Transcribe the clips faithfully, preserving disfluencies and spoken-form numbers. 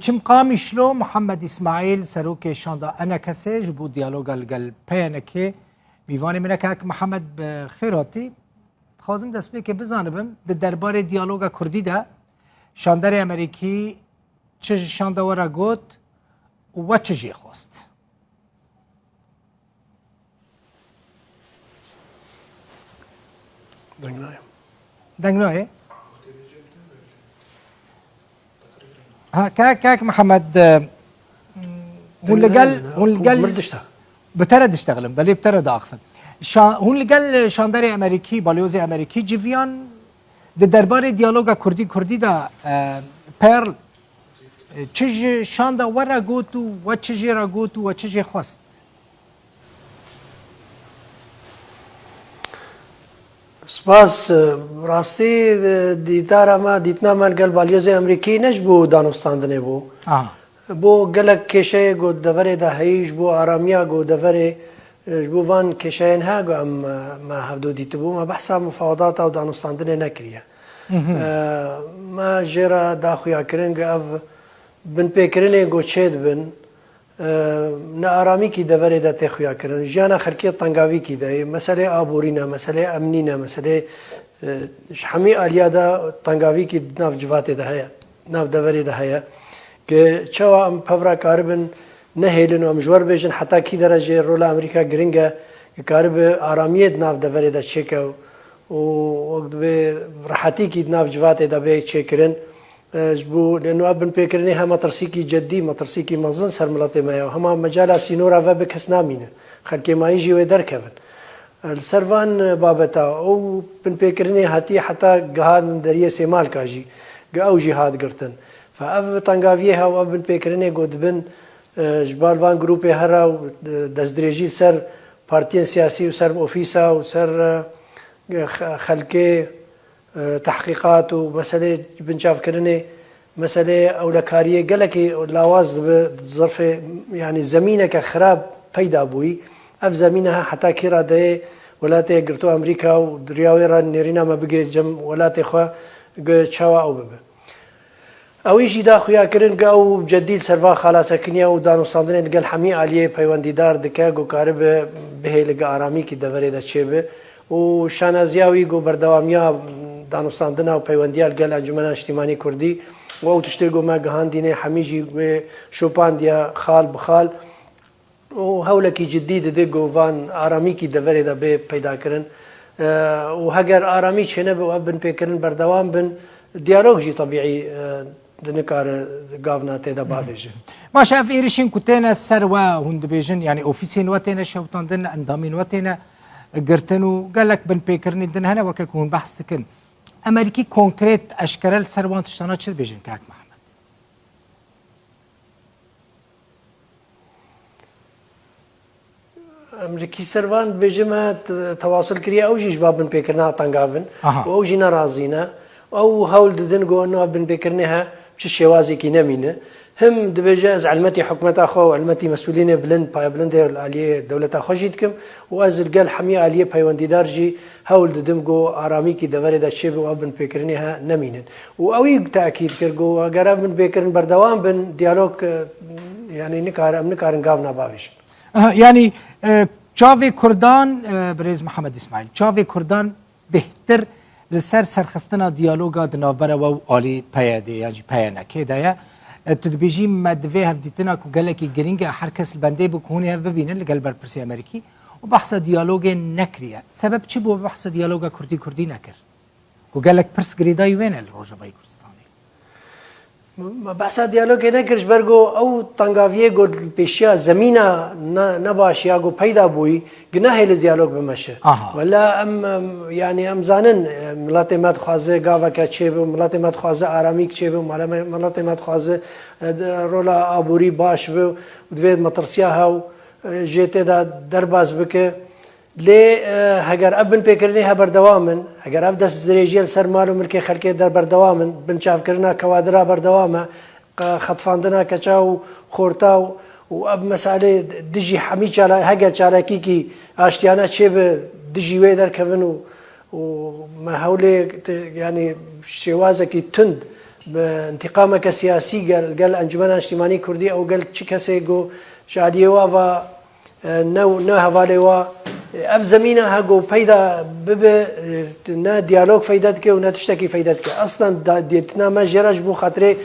Çim Qamişlo, Mihemed Îsmaîl, serokê şanda E N K S ji bo diyaloga li gel P Y N K, mîvanê min e. Kak Mihemed, bi xêr hatî. Dixwazim destpêkê bizanibim, di derbarê diyaloga kurdî de şanderê Amerîkî çi ji şanda we re got û we çi jê xwest? Deng nayê. Deng nayê? Ha, kak, kak Mihemed, e, hûn li gel, hûn li gel, bi te re diştexilim, belê bi te re diaxivim. Şa-, hûn li gel şanderê Amerîkî, balyozê Amerîkî civiyan di derbarê diyaloga Kurdî-Kurdî de, e, Pearl, e, çi ji şanda we re got û we çi jê re got û we çi jê xwest? Spas. Rastî, e, dîdara me, dîtina me li gel balyozê Amerîkî ne ji bo danûstandinê bû. Aha. Bo gelek kêşeyê ku deverê de heyî, ji bo aramiya ku deverê, e, ji bo van kêşeyên he ku em, e, me hevdu dîtibû, me behsa mufawedata û danûstandinê nekiriye. Mhm. E, me jê re da xuyakirin ku ev binpêkirinên ku çêdibin, e, ne aramîkî deverê de tê xuyakirin. Jiyana xelkê tengavîkî de ye. Meselê aborî ne, meselê emnî ne, meselê, e, ji hemî aliya de tengavîkî di nav civatê de heye, nav deverê de heye. Ke çawa em pevra karibin nehêlin û em ji we re bêjin heta kî derece rola Amerîka giring e, ke karibe aramiyê di nav deverê de çêke û wek dibê rehetîkî di nav civatê de bê çêkirin. E, ji bo, lê nû ev binpêkirinê hema tirsîkî cedî, metirsîkî mezin ser miletê me ye. Hema mecala sînora ve bi kes namîne. Xelkê mayî jî wê derkevin. E, li ser van babeta, ew binpêkirinê hatiye heta gihandin deriyê Sêmalka jî, gi ew jî hat girtin. Fe ev tengaviyê hew, ev binpêkirinê ku dibin, e, ji bar van grûpê here û, e, destdirêjî ser partiyên siyasî û ser ofîsa û ser, e, xe-, xelkê, e, tehqîqat û meselê binçavkirinê, meselê ewlekariyê gelekî lawaz dibe di zirfê, yanî zemîneke xirab peyda bûyî. Ev zemîne he heta kî radeyê Welatê Yekgirtû Amerîka û di riya wê re nêrîna me bigê cem welatê xwe, gi çawa ew bibe. Ewî jî da xuyakirin ku ew cedî li ser van xala sekiniye û danûstandinê li gel hemî aliyê peywendîdar dike ku karibe bihêle gi aramîkî deverê de çêbe û şaneziya wî ku berdewamiya danûstandina û peywendiya li gel Encûmena Niştîmanî Kurdî û ew tiştê ku me gihandîne hemî jî wê şopandiye xal bi xal. û hewlekî cidî dide ku van aramîkî deverê de bê peyda kirin. E, û heger aramî çênebe û ev binpêkirin berdewam bin, diyalog jî tebîî, e, di nikare gavna tê de bavêje. Baş e, ev êrişên ku têne ser we, hûn dibêjin, yanî ofîsên we têne şewitandin, endamên we têne girtin û gelek binpêkirinên din hene weke ku hûn behs dikin. Emerîkî konkret, eşkere li ser wan tiştana çi dibêjin, kak Mihemed? Em ji kî ser van dibêjim, me te-, tewasul kiriye, ew jî ji ba binpêkirina tengav in Aha. û ew jî nerazî ne. Ew hewl didin ku niha binpêkirinê he çi şêwazekî nemîne. Him dibêje, ez elmetî hikûmeta xwe û elmetî mesûlînê bilind, payebilindê li aliyê dewleta xwe jî dikim û ez li gel hemî aliyê peywendîdar jî hewl didim ku aramîkî deverê de çêbe û ev binpêkirinê he nemînin. Û ewî tekîd kir ku eger ev binpêkirin berdewam bin, diyalog, e, yanî nikare, em nikarin gavna bavêjin. Aha, yanî, e, çavê Kurdan, e, birêz Mihemed Îsmaîl, çavê Kurdan bêhtir li ser serxistina diyaloga di navbera we û alî P Y D yan jî P Y N K de ye. E, tu dibêjî me di vê hevdîtina ku gelekî giring e, her kes li bendê bû ku hûn ê hev bibînin li gel berpirsê Amerîkî û behsa diyalogê nekiriye. Sebeb çi bû behsa diyaloga Kurdî-Kurdî nekir? Ku gelek pirs girêdayî wê ne li Rojavayê Kurdistanê. Me behsa diyalogê nekir, ji ber ku ew tengaviyê ku li pêşiya zemîna ne, ne baş ya ku peyda bûyî, gi nehêle diyalog bimeşe. Aha. Wela em, em, yanî em zanin, e, miletê me dixwaze gaveke çêbe, miletê me dixwaze aramîk çêbe, male me, miletê me dixwaze, e, de, rola aborî baş be û divê metirsiya hew, e, jê tê de derbas bike. Lê, e, heger ev binpêkirinê he berdewam in, heger ev destdirêjiye li ser mal û milkê xelkê de berdewam in, binçavkirina kewadira berdewam e, qe-, xetfandina keça û xorta û, û ev meselê dijî hemî çala-, heger çalakîkî aştiyane çêbe dijî wê derkevin û, û me hewlê te-, yanî şêwazekî tund bi întiqameke siyasî gel, gel Encûmena Niştîmanî Kurdî ew gel çi kesê ku ji aliyê wa va, e, ne, ne hevalê wa, e, ev zemîna ha ku peyda bibe, e, ne diyalog feyda dike û ne tiştekî feyda dike. Aslan da, dîtina me jê re ji bo xatirê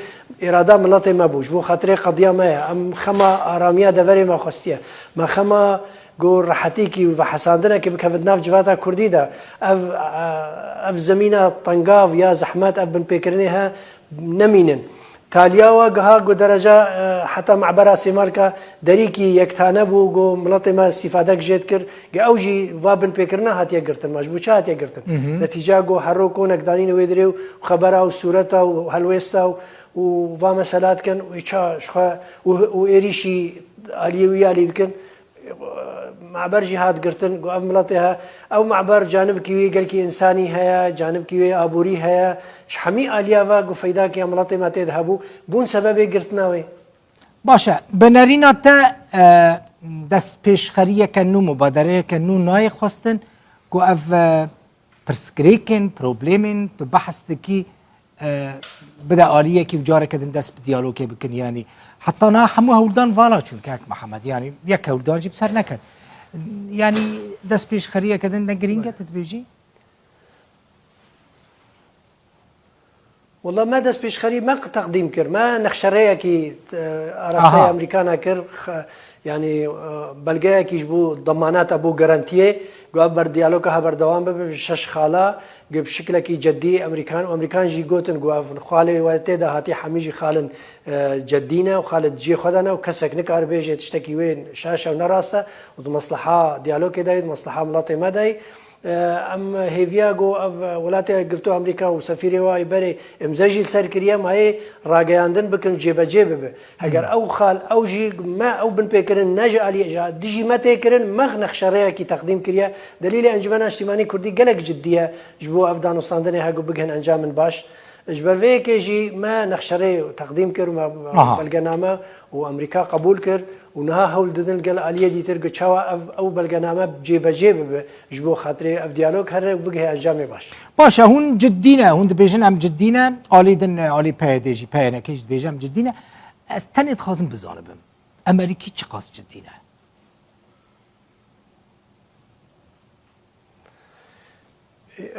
îrada miletê me bû, ji bo xatirê qediya me ye. Em xema aramiya deverê me xwestiye. Me xema ku rehetîkî û vehesandinekê bikevin nav civata Kurdî de. Ev, e, ev zemîna tengav ya zehmet, ev binpêkirinê he nemînin. Taliya wa giha ku dereca, e, heta mebera Sêmalka derîkî yektane bû, ku miletê me îstîfadek jê dikir, ku ew jî va binpêkirina hatiye girtin. Ma ji bo çi hatiye girtin? Netîca ku hero konek danîne wê dirê û xebera û sûreta û helwêsta û, û va mesela dikin û î ça ji xwe û, û êrîşî aliyê wî alî dikin. Me'ber jî hat girtin, got, ev miletê he, ew me'ber canibkî wê gelkî însanî heye, canibkî wê aborî heye. Ji hemî aliya ve got, feydakê ya miletê me tê de hebû, bûn sebebê girtina wê. Baş e, bi nerîna te, e, destpêşxeriyeke nû, mubadereyeke nû nayê xwestin ku ev, e, pirsgirêkên, problemên tu behs dikî, e, bide aliyekî û careke din dest bi diyalogê bikin. Yanî heta niha hemû hewldan vala çûn kek Mihemed. Yanî yek hewldan jî bi ser neket. Yanî destpêşxeriyeke din ne girîng e, tu dibêjî? Wela me destpêşxerî me teqdîm kir. Me nexşereyekî, e, arasteyê Aha. Amerîkana kir. Xe-, yanî, e, belgeyekî ji bo demanata, bo garantiyê, ku ev ber diyaloga he berdewam bibe, bi şeş xala, ku bi şiklekî ceddî Amerîkan û Amerîkan jî gotin ku ev xalê we tê de hatî hemî jî xalin, e, ceddî ne û xalê di cihê xwe de ne û kesek nikare bêje tiştekî wê şaş e û ne rast e û di mesleha diyalogê de yî, di mesleha miletê me de yî. E, em hêviya ku ev, e, Welatê Yekgirtû Amerîka û sefîrê wa yî berê îmze jî li ser kiriye, ma yê rageyandin bikin, cêbecê bibe. Heger Hmm. ew xal, ew jî me, ew binpêkirin ne ji aliyê, ji dijî me tê kirin, me nexşereyekî teqdîm kiriye. Delîlê Encûmena Niştîmanî Kurdî gelek cidî ye ji bo ev danûstandinê hegu bigihin encamin baş. Ji ber vê yekê jî me nexşerê teqdîm kir, me, me Aha. belgename û Amerîka qebûl kir û niha hewl didin gel aliyê dîtir ku çawa ev, ew belgename cêbecê bibe ji bo xatirê ev diyalog here û bigihe encamê baş. Baş e, hûn ciddî ne, hûn dibêjin em ciddî ne, alî din, alî P Y D jî, P Y N K jî dibêje em ciddî ne. Ez tenê dixwazim bizanibim, Emerîkî çiqas ciddî ne?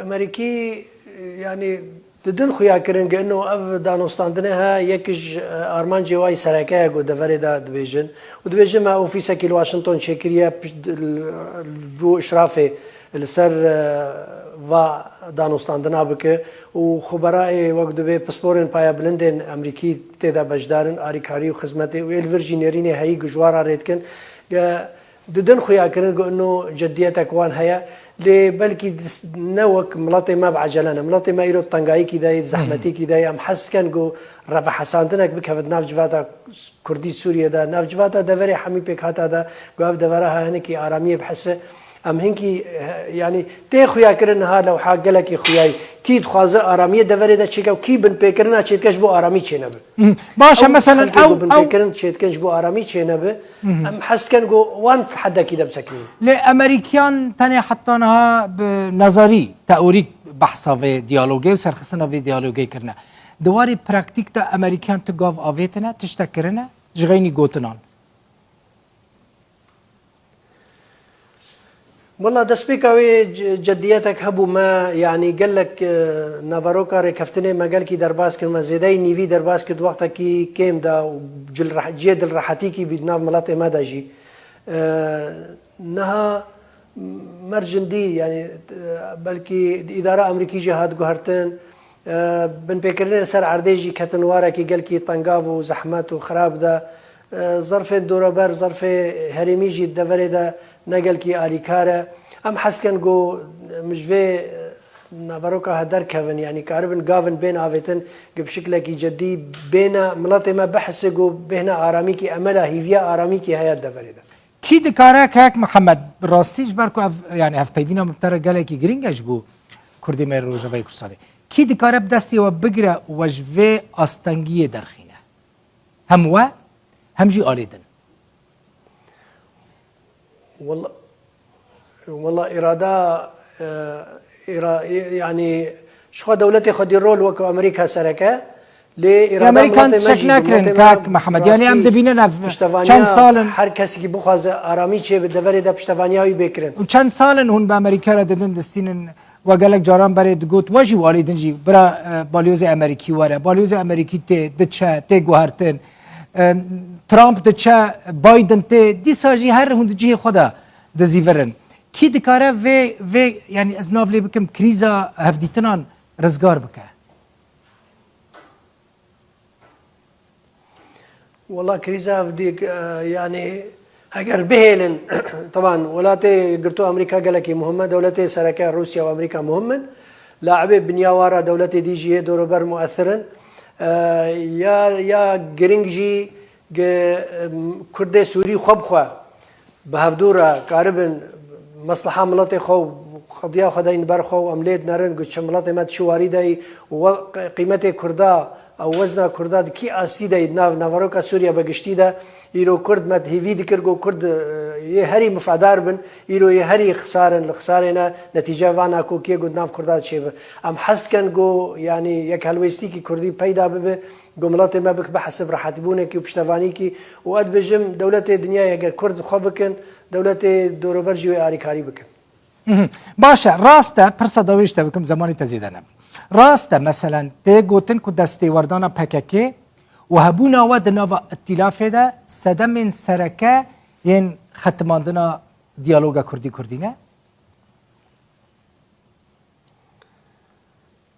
Emerîkî, yanî, didin xuya kirin ku ino ev danûstandinê he, yek ji, e, armancê wa yî sereke ye ku deverê de dibêjin. Û dibêjin me ofîsekî li Washington çêkiriye, piş-, li, bo îşrafê li ser, e, va danûstandina bike û xubera ê wek dibê pisporên payebilindên Emerîkî tê de beşdar in, arîkarî û xizmetê û ê li vir jî nêrînê heyî ku ji wa re rê dikin. Ge-, Didin xuya kirin ku ino cediyetek wan heye, lê belkî dis-, ne wek miletê me bi ecele ne. Miletê me îro di tengayîkî de yê, di zehmetîkî de yê. Em hez dikin ku revehesandinek bikeve di nav civata Kurdî Sûriyê de, nav civata deverê hemî pêkhata de, ku ev devera ha hinekî aramiyê bihise. Em hinkî, eh, yanî tê xuya kirin niha lewha gelekî xuyayî. Kî dixwaze aramiyê deverê de çêke û kî binpêkirina çêdike ji bo aramî çênebe. Mhm. Baş e, Ew mesela, xelkê ew, ku ew binpêkirin çêdikin ji bo aramî çênebe, Mhm. em hez dikin ku wan di hedekî de bisekinin. Lê Emerîkiyan tenê heta niha bi nezarî, teorîk behsa vê diyalogê û serxistina vê diyalogê kirine. Di warê praktîk de Emerîkiyan tu gav avêtine, tiştek kirine, ji xeynî gotinan? Wela destpêka wê ce-, cediyetek hebû me, yanî gelek, e, naveroka rêkeftinê me gelkî derbas kir, me zêdeyî nîvî derbas kir di wextekî kêm de û cil reh-, cihê dilrehetîkî bî di nav miletê me de jî. E, niha mercindî, yanî, e, belkî îdara Amerîkî jî hat guhertin, E, binpêkirinê li ser erdê jî ketin warekî gelkî tengav û zehmet û xirab de. E, zerfên doreber, zerfê herêmî jî di deverê de ne gelkî alîkar e. Em hez dikin ku min ji vê naveroka he derkevin, yanî karibin gavin bên avêtin, ku bi şiklekî cedî bêne miletê me bihise ku bêhna aramîkî, emela hîviya aramîkî heye di deverê de. Kî dikare, kek Mihemed, bi rastî ji ber ku ev, yanî hevpeyvîna min bi te re gelekî girîng e ji bo Kurdê me yê Rojavayê Kurdistanê. Kî dikare bi destê we bigire û we ji vê astengiyê derxîne? Hem we, hem jî alê din. Wela, wela îrada, e, îra-, yanî ji xwe dewletê xwedî rol wek Amerîka sereke, Lê Lê îrada Amerîkan miletê me çek jî, bi nakirin, miletê me kak Mehmed. Yanî em rastî dibînin ev piştevaniya çend sal in. Her kesî ki bixwaze aramî çêbe, deverê de piştevaniya wî bê kirin. Û çend sal in hûn bi Amerîka re didin distînin, we gelek caran berê digot, we jî walî din jî, bira, e, balyozê Amerîkî were. Balyozê Amerîkî tê, diçe, tê guhertin. E, Trump diçe, Biden tê. Dîsa jî her hûn di cihê xwe de dizîvirin. Kî dikare vê, vê, yanî ez nav lê bikim, krîza hevdîtinan rizgar bike? Wela krîza ev dî, e, yanî eger bihêlin, teban Welatê Girto Amerîka gelekî muhim e, dewletê sereke Rûsya û Amerîka muhim in. Laibê binyawara dewletê dî jî yê dorober muethir in. E, ya, ya giring jî ge, em, Kurdê Sûrî xwe bi xwe bi hevdû re karibin mesleha miletê xwe û qediya xwe deynin ber xwe û em lê dinerin ku çi miletê me di çi warî de yî û we qîmetê Kurda ew wezna Kurda di kî astî de yî di nav naveroka Sûriye be giştî de. Îro Kurd me hêvî dikir ku Kurd, e, yê herî mifedar bin, îro yê herî xisar in, li xisarê ne, netîce van nakokiyê ku di nav Kurda de çêbe. Em hez dikin ku, yanî yek helwêstîkî Kurdî peyda bibe, ku miletê me bik-, bihesib rehetbûnekî û piştevanîkî û ez dibêjim, dewletê dinyayê eger Kurd xwe bikin, dewletê dorober jî wê arîkarî bikin. Mhm. Baş e, rast e, pirsa dawî ji te bikim, zemanî te zêde ne. Rast e, meselen, tê gotin ku destêwerdana P K K û hebûna we di nava îtîlafê de sedemên sereke yên xetimandina diyaloga Kurdî-Kurdî ne?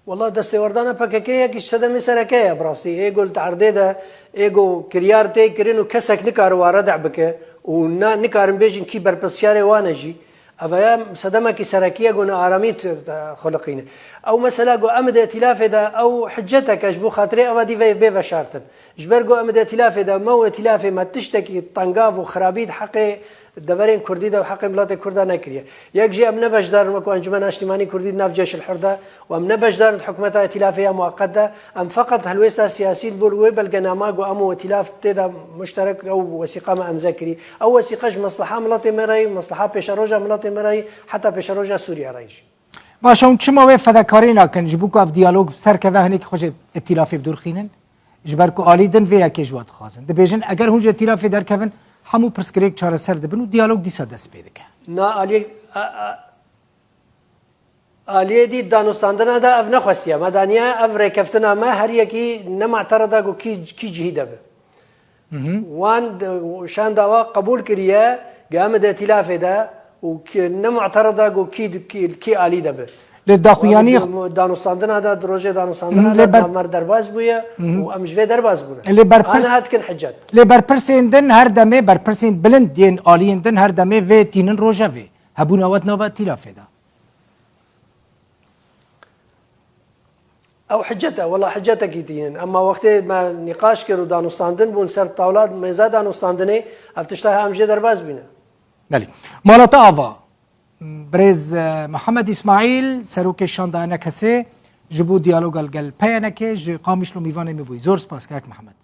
Wela destêwerdana P K K yekî ji sedemê sereke ye, bi rastî. Ê ku li erdê de, ê ku kiryar tê kirin û kesek nikare wa redeh bike û na, nikarin bêjin kî berpirsiyarê wan e jî. Ev ya sedemekî serekî ye ku naaramî t-, t-, xuliqîne. Ew mesela ku em di îtîlafê de ew hiccetek e ji bo xatirê ev dî ve-, bê veşartin. Ji ber ku em di îtîlafê de me û îtîlafê me tiştekî tengav û xirabî di heqê deverên Kurdî de û heqê miletê Kurda nekiriye. Yek jî em ne beşdar in, wekî Encûmena Niştîmanî Kurdî di nav Ceyşil Hur de û em ne beşdar in di hikûmeta îtîlafê ya muweqet de. Em feqet helwêsta siyasî li bo wê belgenama ku em û îtîlaf tê de muşterek ew wesîqa me emze kirî. Ew wesîqa ji mesleha miletê me re yî, mesleha pêşeroja miletê me re yî, heta pêşeroja Sûriye re yî jî. Baş e, hûn çima wê fedekarî nakin ji bo ku ev diyalog bi ser keve, hinekî xwe ji îtîlafê bi dûr xînin? Ji ber ku alî din vê yekê ji we dixwazin. Dibêjin, eger hûn ji îtîlafê derkevin, hemû pirsgirêk çareser dibin û diyalog dîsa dest pê dike. Na aliyê, a, a, aliyê dî danûstandina de ev nexwestiye. Me daniye ev rêkeftina me her yekî ne mu'terida ku kî, kî cihî de be. Mhm. Wan de, şanda wa qebûl kiriye, ge em di îtîlafê de û ki ne mu'terida ku kî, kî, kî alî de be. Lê daxuyanî Wan di danûstandina de, di rojê danûstandina Mhm, de lê ber- navmer derbas bûye Mhm. û em ji vê derbas bûne. Lê berpirs- Aniha dikin hicet. Lê berpirsên din her demê, berpirsên bilind yên aliyên din her demê vê tînin rojevê. Hebûna we di nava îtîlafê de. Ew hicet e, wela hicetekî tînin. Emma wextê me nîqaş kir û danûstandin bûn ser tawla, mêza danûstandinê, ev tişta em jê derbas bîne. Belê. Mala te ava, birêz, e, Mihemed Îsmaîl, serokê şanda E N K S, ji bo diyaloga li gel P Y N K, ji Qamişlo mîvanê me bûyî. Zor spas, kak Mihemed.